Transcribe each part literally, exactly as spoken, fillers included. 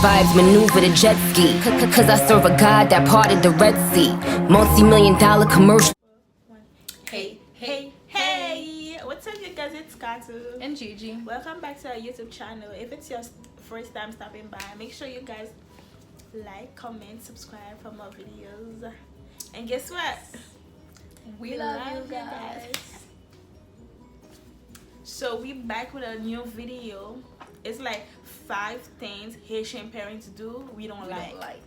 Vibes maneuver the jet ski. Cause I serve a God that parted the Red Sea. Multi million dollar commercial. Hey, hey, hey! What's up, you guys? It's Katu. And Gigi. Welcome back to our YouTube channel. If it's your s- first time stopping by, make sure you guys like, comment, subscribe for more videos. And guess what? We love you guys. So we back with a new video. It's like five things Haitian parents do we don't We like. Don't like.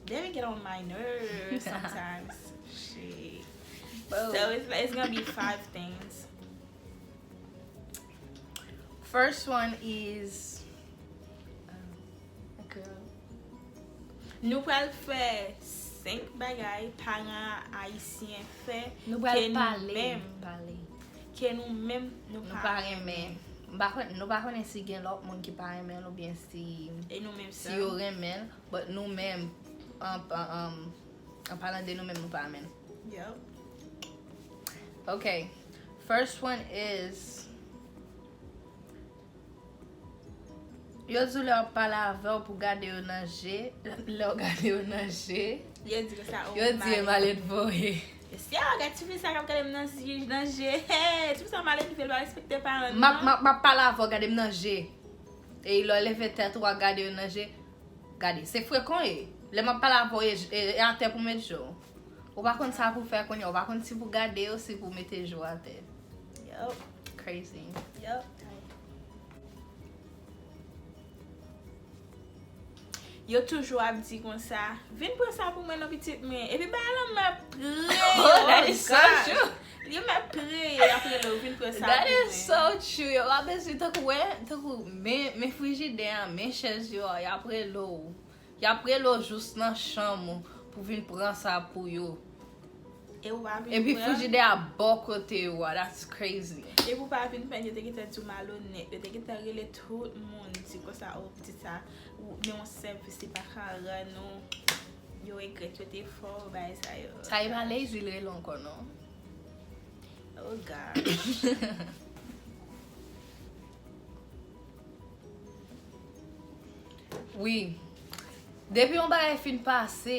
They get on my nerves sometimes. Shit. Bro. So it's, it's gonna be five things. First one is. Um, girl. Nou pral fè senk bagay paran ayisyen fè Nou ke pral nou pale. Menm, Pale. ke nou menm nou Nou pa renmen. M pa konn- Nou pa konnen si gen lòt moun ki pa renmen l oubyen si E nou menm si yo renmen l, but nou menm an an- an palan de nou menm nou pa renmen l. Yup. Okay. First one is yo di w lè yo ap pale avè w pou gade yo nan je, lè w gade yo nan je, Yo di konsa, oh yo di e my. Maledve w ye. Si a gade ti fi sa k ap gade m nan je, nan je. Hey, ti fi sa maledve, l pa respekte paran l. M ap m ap- m ap pale avè w, gade m nan je. E lè w leve tèt ou a gade yo nan je, gade, se frekan w ye. Lè m ap pale avè w, e, e, e atè pou w met je w. Ou pa konn sa pou fè kounye a, ou pa konn si pou gade yo, si pou mete je w atè. Yup, Crazy. yup. Yo toujou ap di konsa, vin pran sa pou mwen non pitit mwen. Epi bagay lan m ap priye. Oh, that is so God. True. Yo m ap priye, y ap rele w, vin pran sa That pou is mwen. So true. Yo pa bezwen tankou wè, tankou men men frijidè a, men chèz yo a, y ap rele w. Y ap rele w jous nan chanm ou pou vin pran sa pou yo. E ou pa vin Epi pran. Frijidè a bò kote yo a, that's crazy. Epi ou pa vin pran, yo te gentan di w malonèt. Yo te gentan rele tout moun, di konsa, oh, pitit sa, ou gen yon sèvis li pa ka rann ou. Yo regrèt, yo te fè w bagay sa yo. Sa e pa Lazy l rele ankò non. Oh God. Wi. Depi yon bagay fin pase,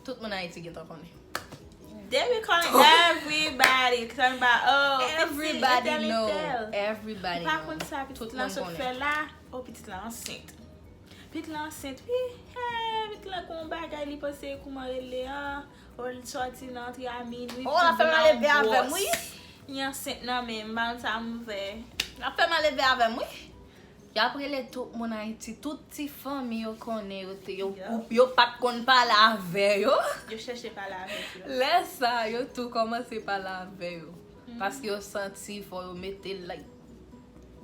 tout moun Ayiti gentan konnen. They be calling everybody, talking about, oh, Everybody pitit know. Etèl. Everybody Ou pa know. Konn sa Tout pitit lan moun sot konnen. Fè la, oh, pitit lan ansent. Pitit lan ansent, wi. Hey, pitit lan gon bagay, li panse kouman rele an. Oh, li sòti nan antre a minwi. Oh, l ap fè maleve avè m, wi. Li ansent nan men m, m pa konn sa m fè. L ap fè maleve avè m, wi. Y ap rele tout moun Ayiti, tout ti fanmi yo konnen yo te, yo, Yeah. Yo pa t konn pale avè yo. Yo chèche pale avèk yo. Lè sa, yo tou kòmanse pale avè yo. Paske yo santi fò yo mete l, like,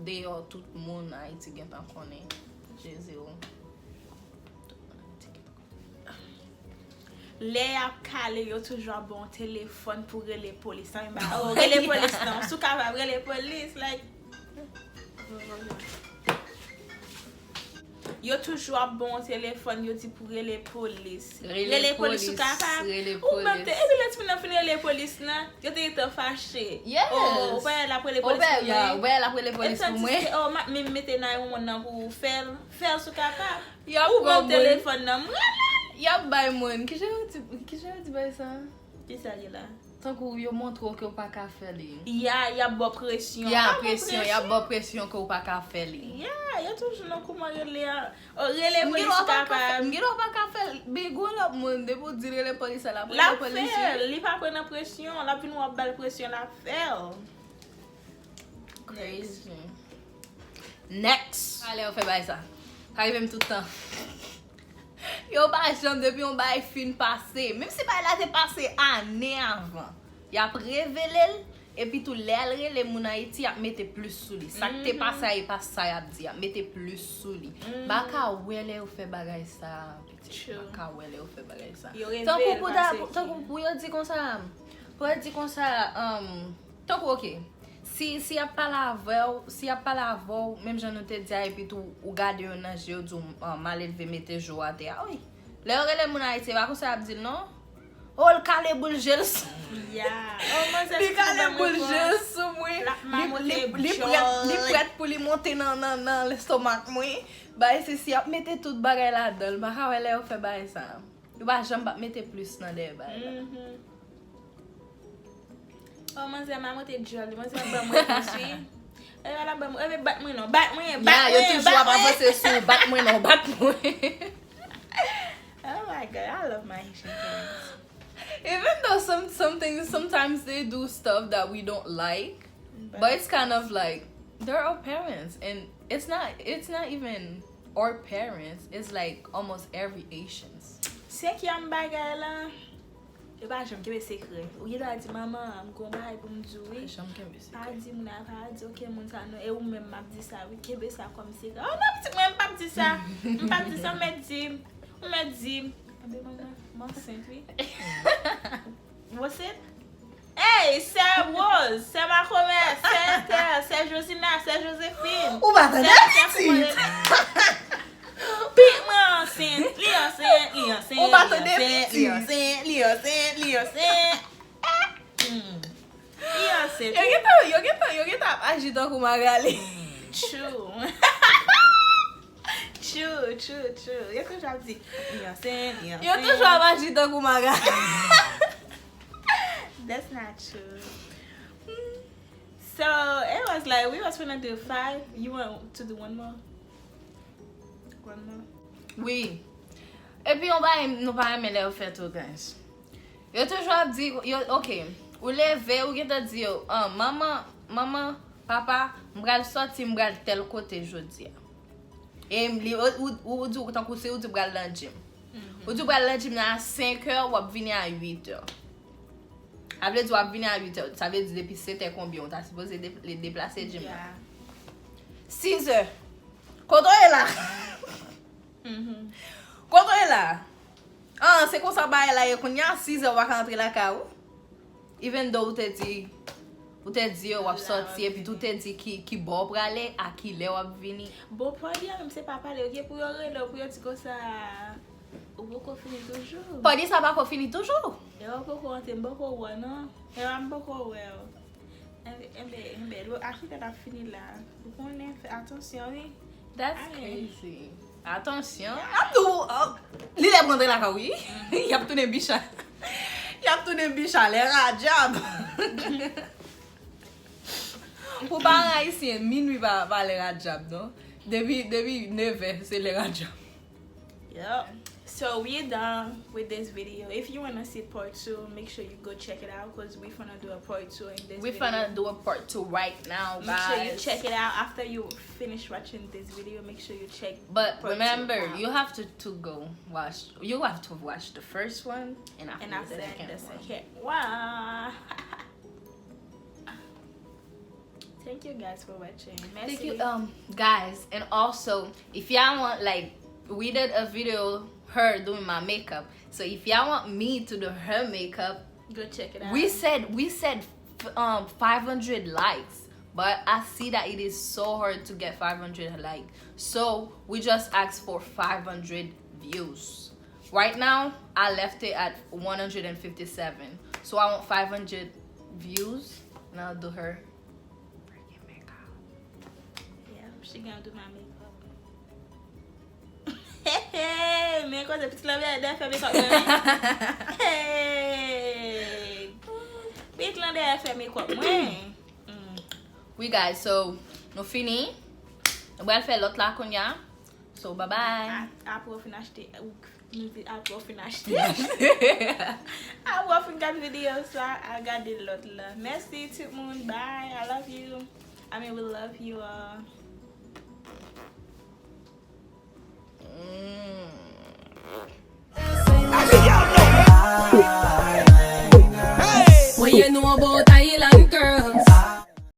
deyò, tout moun Ayiti gentan konnen. Jezi o. Tout moun Ayiti gentan konnen. Lè y ap kale, yo toujou ap ba w telefòn pou rele polis. Sa menm ba, oh, rele polis non. Si w kapab rele polis, like. Yo toujou ap ba w telefòn, yo di pou rele polis. Rele polis, ou polis, kapab. Rele Ou menm te, polis. Epi lè timoun nan fin rele polis nan, yo te gentan fache. Yes. Oh, ou pa wè l ap rele Ou polis pa, pou ya, mwen. ou pa wè l ap rele polis pou mwen. Oh, m ap menm mete nine one one nan pou fè l, fè l si w kapab. Y ap Ou ba pran m moun. Telefòn nan, m rele. Y ap bay moun. Kijan yo di, kijan yo di bay sa? Kisa ki la? Tankou yo montre w ke w pa ka fè li. Ya, y ap ba w presyon. Ya, Pa ba w presyon, y ap ba w presyon ke w pa ka fè li. Ya, yo toujou nan kouman rele a. Oh, rele M gen polis dwa ou pa ka fè, kapab. M gen dwa pa ka fè l. Bigo lòt moun, depi w di l rele polis la, l ap L rele ap polis fè wi. l, li pa pran nan presyon, l ap vin w ap ba l presyon, l ap fè l. Crazy. Next. Ale, yo fè bay sa. Sa rive m tout tan. Yo pa janm, depi yon bay fin pase. Menm si bay la te pase ane avan. Y ap revele l. Epi tou, lè l rele moun Ayiti, y ap mete plis sou li. Sa k te pase a, e pa sa y ap di. Y ap mete plis sou li. M pa ka wè lè yo fè bagay sa, pitit. M pa ka wè lè yo fè bagay sa. Yo revele Tankou pou ta, pase ki- tankou pou yo di konsa, pou yo di konsa, um, tankou, oke. Si, si y ap pale avè w, si y ap pale avè w, menm jan nou te di a, epi tou, ou gade yo nan je, yo di w, ah, malelve mete je w atè a, wi. Lè yo rele moun Ayiti, e pa konsa y ap di l, non? Oh, l kale boul je l sou. Yeah. Oh, manzè Li fin kale ban mwen boul je fòs. l sou mwen. L ap Li, li, mamote li prèt, li djòl. Prèt pou li monte nan, nan, nan lestomak mwen. Bay se si ap mete tout bagay ladan l. M pa ka wè lè yo fè bagay sa. Yo pa janm p ap mete plis nan dèyè bagay la. Mhm. Oh, manzè mamote djòl. Manzè ban mwen fòs, wi. E, la ban mwen, e, bat mwen non. Bat mwen, bat Ya, yo mwen, toujou ap bat mwen. Avanse sou bat mwen non, bat mwen. Oh my God, I love my Haitian parents. Even though some something sometimes they do stuff that we don't like, but it's kind of like they're our parents, and it's not it's not even our parents. It's like almost every Asians. Senkyèm bagay la, yo pa janm kenbe sekrè. Ou gen dwa di manman, m gon bagay pou m di w, wi. Janm kenbe Pa sekrè. Di moun a pa di, ok, moun sa non, e ou menm m ap di sa, wi, kenbe sa kòm sekrè. Oh non, pitit mwen, m p ap di sa. M p ap di sa, ou mèt di m. Ou mèt di m. Anben manman, m ansent, wi. Ou ansent? Hey, sè Rose, sè Makomè, sè Ethel, sè Josina, sè Josephine. Ou pa tande Sè, sè pitit. Pit mwen ansent, li ansent, li ansent. Ou pa li tande ansent, pitit. Li ansent, li ansent, li ansent, li ansent. Hmm. Li ansent. Yo gentan, yo gentan, yo gentan ap aji tankou Magali. True. True, true, true. Yo toujou ap di, li ansent, li ansent. Yo toujou ap aji tankou Magali. That's not true. So it was like we was gonna do five. You want to do one more? One more. Wi. Epi yon bagay nou pa renmen lè yo fè tou, guys. Yo toujou ap di, yo, ok, ou leve, ou gentan di yo, ah, manman, manman, papa, m pral sòti, m pral tèl kote jodi a. E m li, ou, ou, ou di tankou si ou di pral nan gym. Ou di pral nan gym nan a senk è, w ap vini a uit è. Sa vle di w ap vini a uit è. Sa vle di depi sèt è konbyen ou ta sipoze de, deplase gym nan? Yeah. Sis è. Kote w ye la? Mhm. Kote w ye la? Ah, se konsa bagay la ye kounye a, sis è w pa ka antre lakay ou. Even though ou te di, ou te di yo w ap sòti, epi tou te di ki, ki bò w prale, a ki lè w ap vini. Bon, party a menm se pa pale, yo gen pou yo rele w, pou yo di konsa, ou poko fini toujou. Party sa pako fini toujou. E w poko antre, m poko wè w non. E w m poko wè w. Enben, enben, enben, lo akite n ap fini la. Ou konnen, fè atansyon, wi. That's Ay. Crazy. Atansyon. Ap di w, oh, li lè pou antre lakay ou, wi. Y ap tounen bicha. Y ap tounen bicha lè radjab. Pou paran ayisyen, minwi pa, pa lè radjab, non. Depi, depi nèf è, se lè radjab. Yep. So we're done with this video. If you want to see part two, make sure you go check it out because we're gonna do a part two in this We video. Finna do a part two right now, Make sure you guys. Check it out after you finish watching this video. Make sure you check. But part two remember, out. You have to, to go watch. You have to watch the first one and after And the after that, second the one. Second. Wow. Thank you guys for watching. Merci. Thank you, um, guys. And also, if y'all want, like, we did a video her doing my makeup. So if y'all want me to do her makeup, Go check it out. We said we said f- um five hundred likes, but I see that it is so hard to get five hundred likes. So we just asked for five hundred views. Right now, I left it at one hundred fifty-seven. So I want five hundred views, and I'll do her freaking makeup. Yeah, she gonna do my makeup. Hey, hey, men kote pitit lan dèyè fè makeup mwen. Hey. Pitit lan dèyè fè makeup mwen. Mm. We guys, so nou fini. Nou pral fè lòt la kounye a. So bye bye. A- Apre w fin achte, ou- nou di apre w fin achte. Apre w fin gade videyo sa, a gade lòt la. Mèsi tout moun. Bye. I love you. I mean, we love you all.